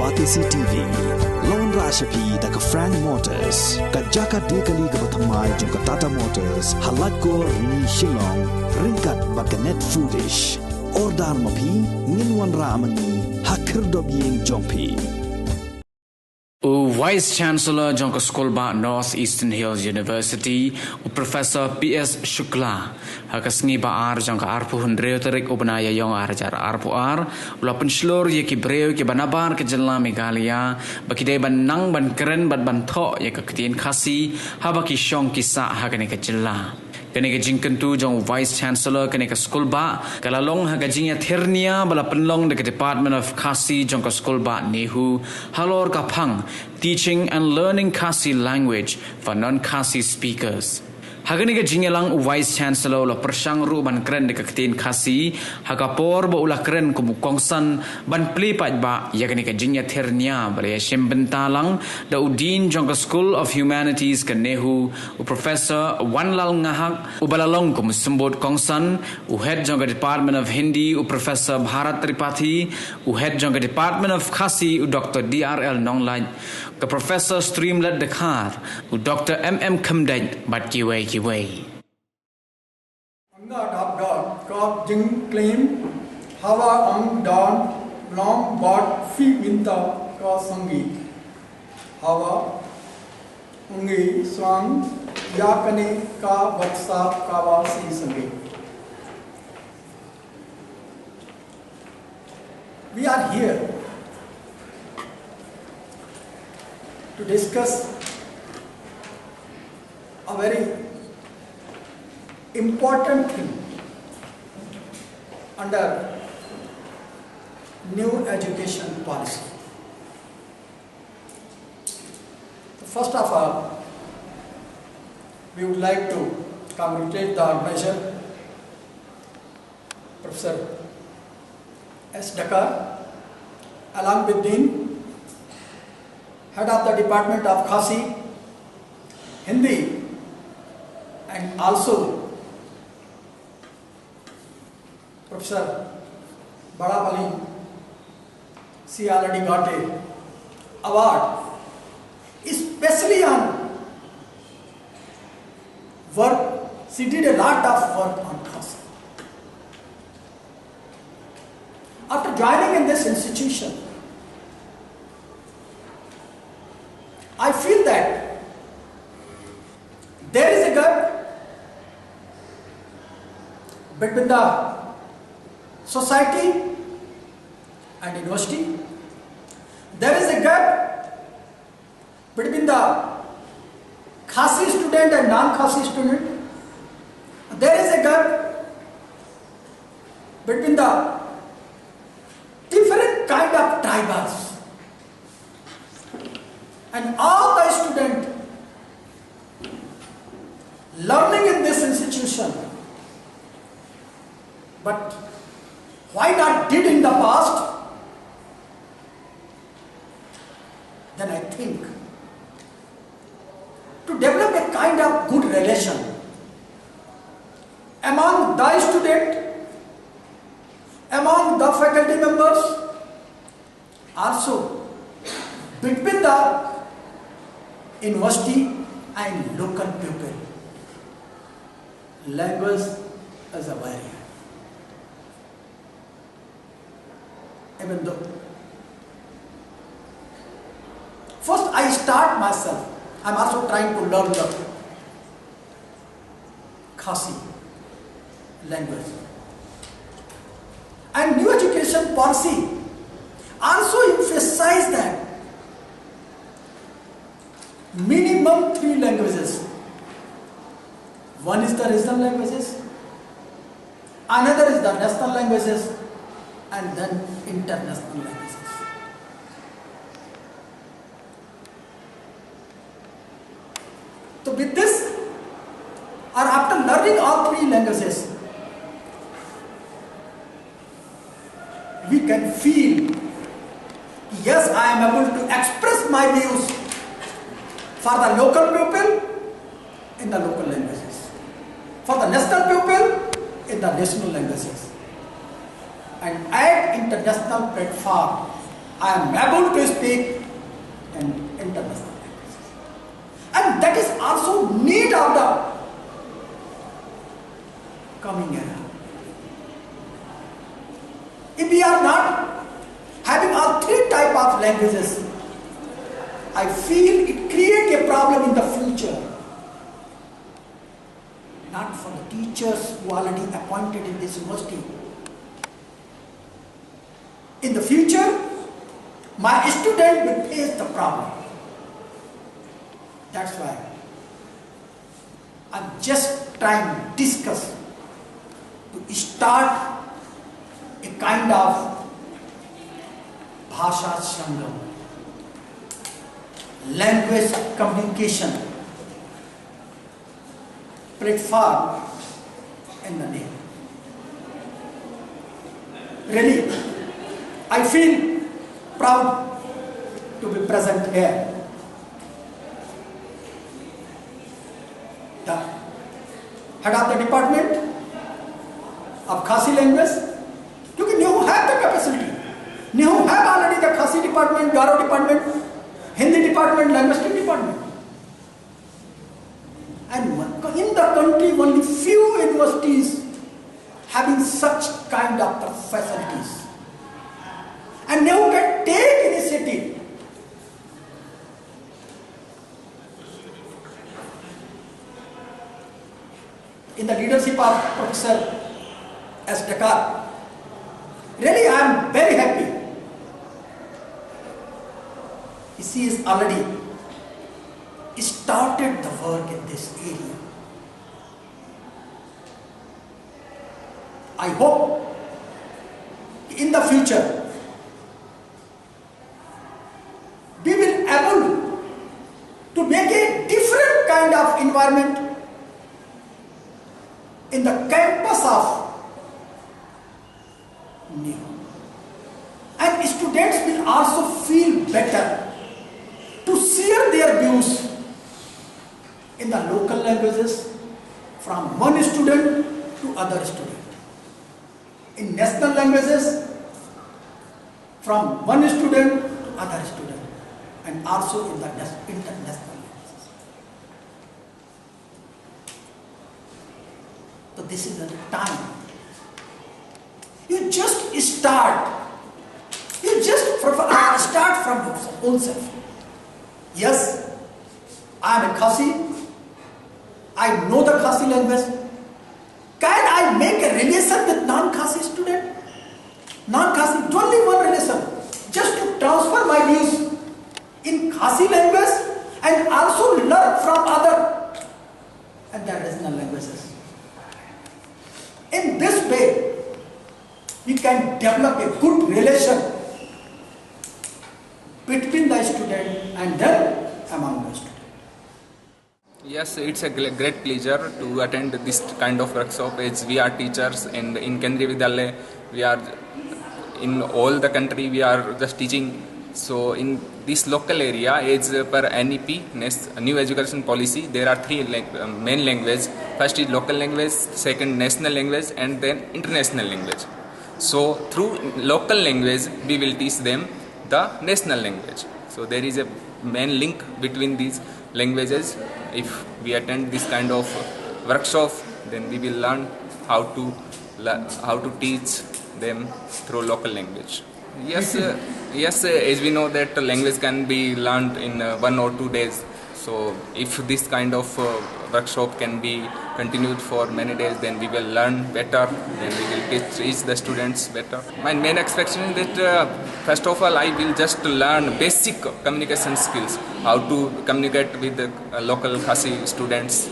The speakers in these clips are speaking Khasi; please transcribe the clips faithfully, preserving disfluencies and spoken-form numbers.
Batesi T V, la wanrah sha phi da ka Frank Motors, ka jaka die kali kaba thymmai jong ka Tata Motors, ha Laitkor, Rni, Shillong, ryngkat bad ka Net Foodish. Order ma phi, ngin wanrah ma ngi ha khyrdop ïing jong phi. U Vice Chancellor jong ka Skulbah North Eastern Hills University, u Professor P S Shukla, ha ka sngi ba ar jong ka arphew hynriew tarik u bnai Ïaïong ar hajar arphew ar, u la pynshlur ïa ki briew kiba nabar ka jylla Meghalaya ba ki dei ban nang ban kren bad ban thoh ïa ka ktien Khasi haba ki shong ki sah ha kane ka jylla. Kane ka jingkyntu jong u Vice Chancellor kane ka skulbah ka la long ha ka jingïathir nia ba la pynlong da ka Department of Khasi jong ka Skulbah NEHU halor ka phang Teaching and Learning Khasi Language for Non-Khasi Speakers. Ha kane ka jingïalang u Vice Chancellor u la pyrshang ruh ban kren da ka ktien Khasi ha ka por ba u la kren kum u kongsan ban plie paidbah ïa kane ka jingïathir nia ba la ïashim bynta lang da u Dean jong ka School of Humanities ka NEHU, u Professor Wanlal Ngahak, uba la long kum u symbud kongsan, u Head jong ka Department of Hindi, u Professor Bharat Tripathi, u Head jong ka Department of Khasi, u Doctor D R L Nonglait, ka Professor Streamlet Dkhar, u Doctor M M Khymdeit bad kiwei kiwei. Anga dap dap ka jingklim, hawa ang dan blam bad fi minta ka sangi. Hawa ngi swang ïa kane ka baksa kawa si sangi. We are here to discuss a very important thing under new education policy. First of all, we would like to congratulate the organizer, Professor S Dkhar, along with Dean, Head of the Department of Khasi, Hindi, and also Professor Bada Bali, she already got a award, especially on work. She did a lot of work on Khasi. After joining in this institution, I feel that there is a gap between the society and university. There is a gap between the Khasi student and non-Khasi student. There is a gap between the different kind of tribals. And all the students learning in this institution, but why not did in the past? Then I think to develop a kind of good relation among the student, among the faculty members, also between the university and local people. Language is a barrier. Even though, first I start myself, I'm also trying to learn the Khasi language. And new education policy also emphasize that minimum three languages. One is the regional languages, another is the national languages, and then international languages. So with this, or after learning all three languages, we can feel, yes, I am able to express my views for the local people in the local languages, for the national people in the national languages, and at international platform, I am able to speak in international languages. And that is also need of the coming era. If we are not having all three type of languages, I feel it create a problem in the future. Not for the teachers who already appointed in this university. In the future, my student will face the problem. That's why I'm just trying to discuss to start a kind of Bhasha Sangam, language communication platform in the name. Really, I feel proud to be present here. The head of the department of Khasi language, क्योंकि NEHU have the capacity. NEHU have already the Khasi department, Garo department, Hindi department, linguistic department. And in the country, only few universities having such kind of facilities. And NEHU can take initiative in the leadership of Professor S Dkhar. Really, I am very happy. She is already started the work in this area. I hope in the future we will able to make a different kind of environment in the campus of NEHU. And students will also feel better to share their views in the local languages from one student to other student. In national languages, from one student to other student, and also in the nas-, international languages. So this is the time. You just start. You just prof-, uh, start from your own self. Yes, I am a Khasi. I know the Khasi language. Can I make a relation with non-Khasi student? Non-Khasi, only one relation. Just to transfer my views in Khasi language and also learn from other and their regional languages. In this way, we can develop a good relation between the student and then among the student. Yes, it's a gl-, great pleasure to attend this kind of workshop as we are teachers and in Kendriya Vidyalaya we are in all the country we are just teaching. So in this local area, as per N E P, Nas-, New Education Policy, there are three lang-, uh, main language. First is local language, second national language, and then international language. So through local language, we will teach them the national language. So there is a main link between these languages. If we attend this kind of workshop, then we will learn how to le-, how to teach them through local language. Yes, uh, yes, uh, as we know that the language can be learned in uh, one or two days. So if this kind of uh, workshop can be continued for many days, then we will learn better, then we will teach, teach the students better. My main expectation is that, uh, first of all, I will just learn basic communication skills, how to communicate with the uh, local Khasi students.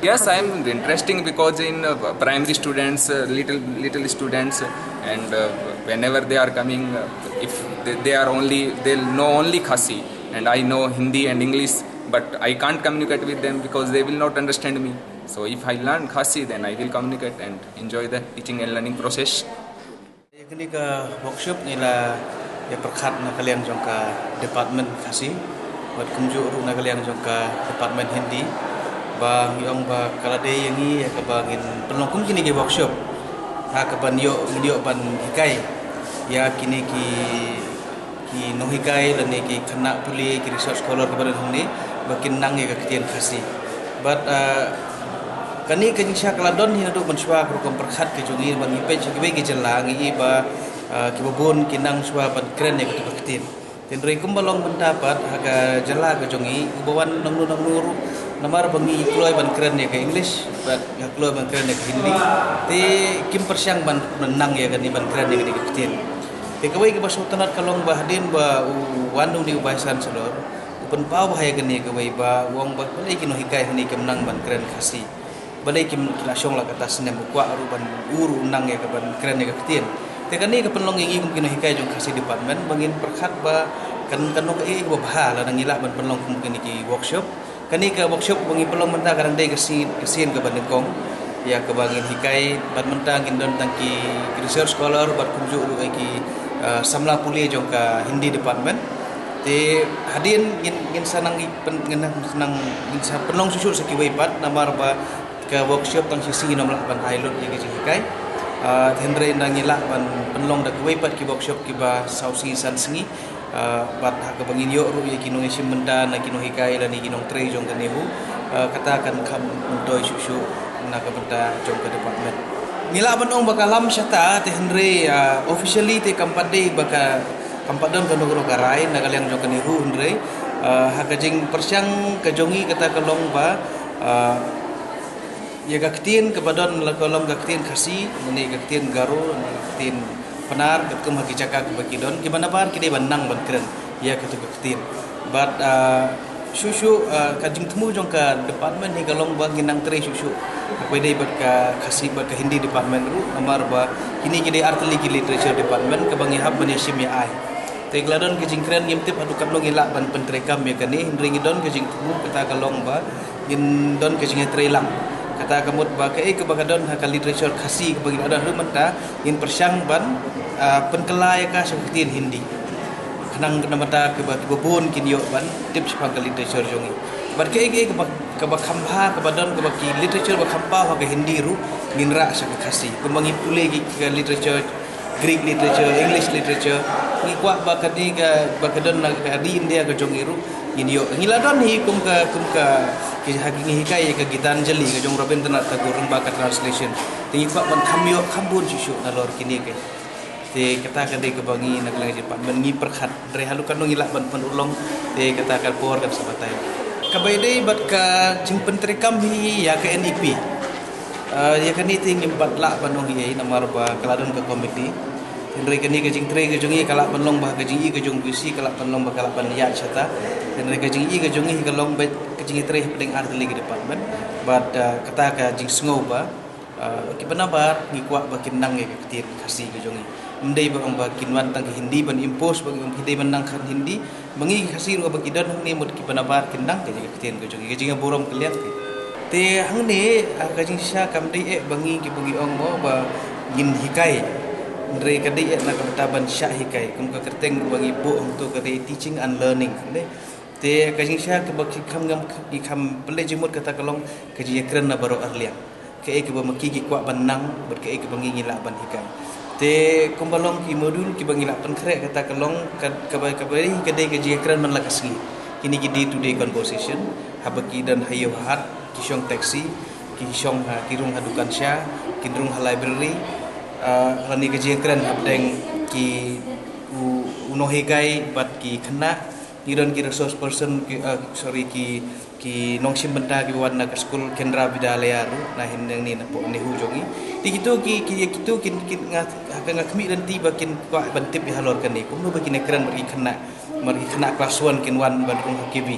Yes, I am interesting because in uh, primary students, uh, little, little students, and uh, whenever they are coming, uh, if they, they are only, they'll know only Khasi, and I know Hindi and English, but I can't communicate with them because they will not understand me. So if I learn Khasi, then I will communicate and enjoy the teaching and learning process. Ïa kane ka workshop ngi la ïa pyrkhat na ka liang jong ka department Khasi bad kumjuh ruh na ka liang jong ka department Hindi, ba ngi ong ba ka la dei ïa ngi ïa kaba ngin pynlong kum kine ki workshop ha kaba ngin ïoh, ngin ïoh ban hikai ïa kine ki Ki nonghikai lane ki khynnah pule, ki research scholar kiba don hangne ba kin nang ïa ka ktien Khasi. Bad, ah, kane ka jingshisha ka la don hi naduh mynshuwa ka rukom pyrkhat ka jong ngi ba ngi peit sha kiwei ki jylla ngi i ba, ah, kiba bun ki nang shuwa ban kren ïa katu ka ktien. Hynrei kumba long mynta pat ha ka jylla ka jong ngi, uba wan nangno nangno ruh, namar ba ngi kloi ban kren ïa ka English bad ngi kloi ban kren ïa ka Hindi, te kim pyrshang ban nang ïa kane, ban kren ïa kane ka ktien. Te kawei kaba sngewtynnat ka long ba hadien ba u wan une u Vice Chancellor, u pynpaw bha ïa kane kawei ba u ong ba balei ki nonghikai hangne kim nang ban kren Khasi. Balei kim, ki la shong la kata snem, u kwah ruh ban, u ruh u nang ïa ka ban kren ïa ka ktien. Te kane ka pynlong ïa ngi kum ki nonghikai jong Khasi Department ba ngin pyrkhat ba kan, kan long kaei kaba bha lada ngi lah ban pynlong kum kine ki workshop. Kane ka workshop ba ngi pynlong mynta ka dang dei ka sien, ka sien kaba nyngkong ïa kaba ngin hikai, bad mynta ngin don tang ki, ki research scholar bad kumjuh ruh ïa ki, ah, samla pule jong ka Hindi Department. Te hadien ngin, ngin sa nang i pyn-, ngin nang, ngin sa pynlong shuh shuh sa kiwei pat, namar ba ka workshop tang shi sngi ngin ym lah ban ai lut ïa ki jinghikai. Ah, hynrei nda ngi lah ban pynlong da kiwei pat ki workshop kiba saw sngi san sngi. Ah, bad ha kaba ngin ïoh ruh ïa ki nongïashim bynta na ki nonghikai lane ki nongtrei jong ka NEHU. Ah, kata kan kham myntoi shuh shuh na ka bynta jong ka department. Ngi lah ban ong ba ka lam shata, te hynrei, ah, officially te kam pat dei ba ka, kam pat don kano kano ka rai na ka liang jong ka NEHU, hynrei, ah, ha ka jingpyrshang ka jong ngi kata ka long ba, ah, ïa ka ktien kaba don la ka long ka ktien Khasi, ne ka ktien Garo, ne ka ktien Pnar, katkum ha ki jaka kiba ki don, kiba nabar ki dei ban nang ban kren ïa katu ka ktien. Bad, ah, shuh shuh, ah, ka jingthmu jong ka department hi ka long ba ngin nang trei shuh shuh, kaba dei bad ka Khasi bad ka Hindi department ruh, namar ba kine ki dei artylli ki literature department kaba ngi hap ban ïashim ïa ai. Te ka la don ka jingkren, ngim tip haduh katno ngi lah ban pyntreikam ïa kane, hynrei ngi don ka jingthmu kata ka long ba ngin don ka jingïatreilang. Kata ka mut ba kaei kaba ka don ha ka literature Khasi kaba ngi la don haduh mynta, ngin pyrshang ban, ah, pynkylla ïa ka sha ka ktien Hindi. Khnang namar ba kiba, kiba bun kin ïoh ban tip shaphang ka literature jong ngi. Bad kaei kaei kaba, kaba kham bha, kaba don, kaba ki literature ba kham paw ha ka Hindi ruh ngin rah sha ka Khasi. Kumba ngi pule ki, ki ka literature Greek literature, English literature. Ngi kwah ba kane ka, ba ka don na ka ri India ka jong ngi ruh ngin ïoh. Ngi la don hi kum ka, kum ka, ki ha ki ngi hikai ïa ka Gitanjali ka jong Rabindranath Tagore, ba ka translation. Te ngi kwah ban kham ïoh kham bun shuh shuh nalor kine ki. Te kata ka dei kaba ngi na ka liang jong ka department ngi pyrkhat. Hynrei haduh katno ngi lah ban pynurlong, te kata ka por kan sa batai. Kaba ïadei bad ka jingpyntreikam hi ïa ka NEP. Ah, ïa kane te ngim pat lah ban ong ei ei namar ba ka la don ka komiti. Hynrei kane ka jingtrei ka jong ngi ka lah ban long ba ka jingi ka jong VC ka lah ban long ba ka lah ban ïaid shata. Hynrei ka jingi ka jong ngi ka long ba ka jingtrei hapdeng artylli ki department. Bad, ah, kata ka jingsngew ba, ah, kiba nabar ngi kwah ba kin nang ïa ka ktien Khasi ka jong ngi. Ym dei ba ong ba kin wan tang ka Hindi ban impose ba kin dei ban nang ka Hindi. Ba ngi ki Khasi ruh ba ki don hangne mut kiba nabar kin nang ka ktien ka jong ngi, ka jingburom ka liang ka. Te hangne, ah, ka jingshisha kam dei eh ba ngi kiba ngi ong mo ba ngin hikai. Hynrei ka dei eh na ka bynta ban shah hikai. Kum ka kyrteng ba ngi buh hangto ka dei teaching and learning. Te ka jingshisha kaba ki kham ngam, ki kham pynleit jingmut kata ka long ka jingïakren na baroh arliang. Kaei kaba ma ki ki kwah ban nang, bad kaei kaba ngi ngi lah ban hikai. Te kumba long ki module kiba ngi lah pynkhreh kata ka long ka, kaba, kaba dei, ka dei ka jingïakren man la ka sngi. Kine ki day to day conversation, haba ki don ha ïew ha hat, ki shong taxi, ki shong ha, ki rung ha dukan sha, ki rung ha library, ah, lane ka jingïakren hapdeng ki u, u nonghikai bad ki khynnah, ngi don ki resource person, ki, ah, sorry, ki ki nongshim bynta kiba wan na ka skul Kendra Vidyalaya ruh, na hynne na poh NEHU jong ngi. Te kito ki, ki, kito kin, kin nga, ha ka nga khmih lynti ba kin kwah ban tip ïa halor kane. Kumno ba kin kren bad ki khynnah, bad ki khynnah class one kin wan ban rung ha KB.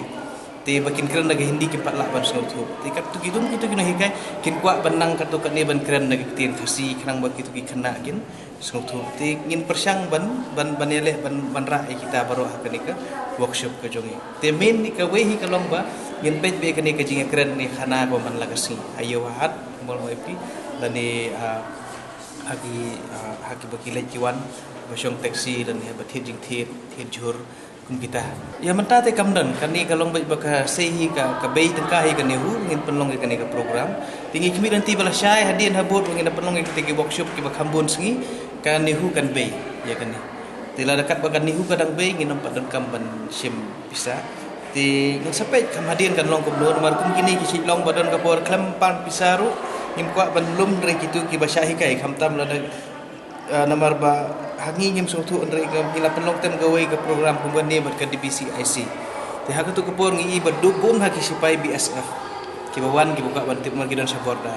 Te ba kin kren da ka Hindi kim pat lah ban sngewthuh. Te katto kito, kito ki nonghikai kin kwah ban nang katto katne ban kren da ka ktien Khasi, khnang ba kito ki khynnah kin sngewthuh. Te ngin pyrshang ban, ban, ban ïaleh, ban, ban rah ïa kita baroh ha kane ka workshop ka jong ngi. Te mynta kawei hi ka long ba ngin peit beit kane ka jingïakren ne khana ba man la ka sngi. Ha ïew ha hat, kumba long ïa phi, lane, ah, ha ki, ah, ha kiba ki leit ki wan, ba shong taxi, lane ba thied jingthied, thied jhur, kum kita. Ïa mynta te kam don, kane ka long beit ba ka sei hi ka, ka bei tyngka hi ka NEHU, ngin pynlong ïa kane ka program. Te ngi khmih lynti ba lashai hadien habud ba ngin da pynlong ïa kita ki workshop kiba kham bun sngi, ka NEHU kan bei ïa kane. Te lada katba ka NEHU ka dang bei, ngin ym pat donkam ban shim pisa. Te ngin sa peit kham hadien kan long kumno, namar kum kine ki shait long ba don ka por khlem pan pisa ruh, ngim kwah ban lum hynrei kito kiba shah hikai, khamtam lada, ah, namar ba ha ngi ngim sngewthuh hynrei ngi la pynlong tem kawei ka program kum kane bad ka DBCIC. Te ha kato ka por ngi i ba duk bun ha ki sipai BSF kiba wan kiba kwah ban tip namar ki don sha border.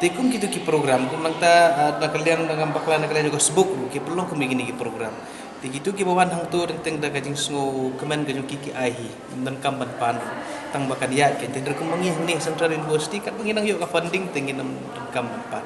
Te kum kito ki program, kum nangta, ah, na ka liang, na ngam bakla, na ka liang jong ka sbuk ruh ki pynlong kum kine ki program. Te kito kiba wan hangto teng teng da ka jingsngew kmen ka jong ki ki ai hi, ym donkam ban pan. Tang ba kan ïaid kein, te hynrei kum ma ngi hangne Central University, katba ngi nang ïoh ka funding te ngin ym donkam ban pan.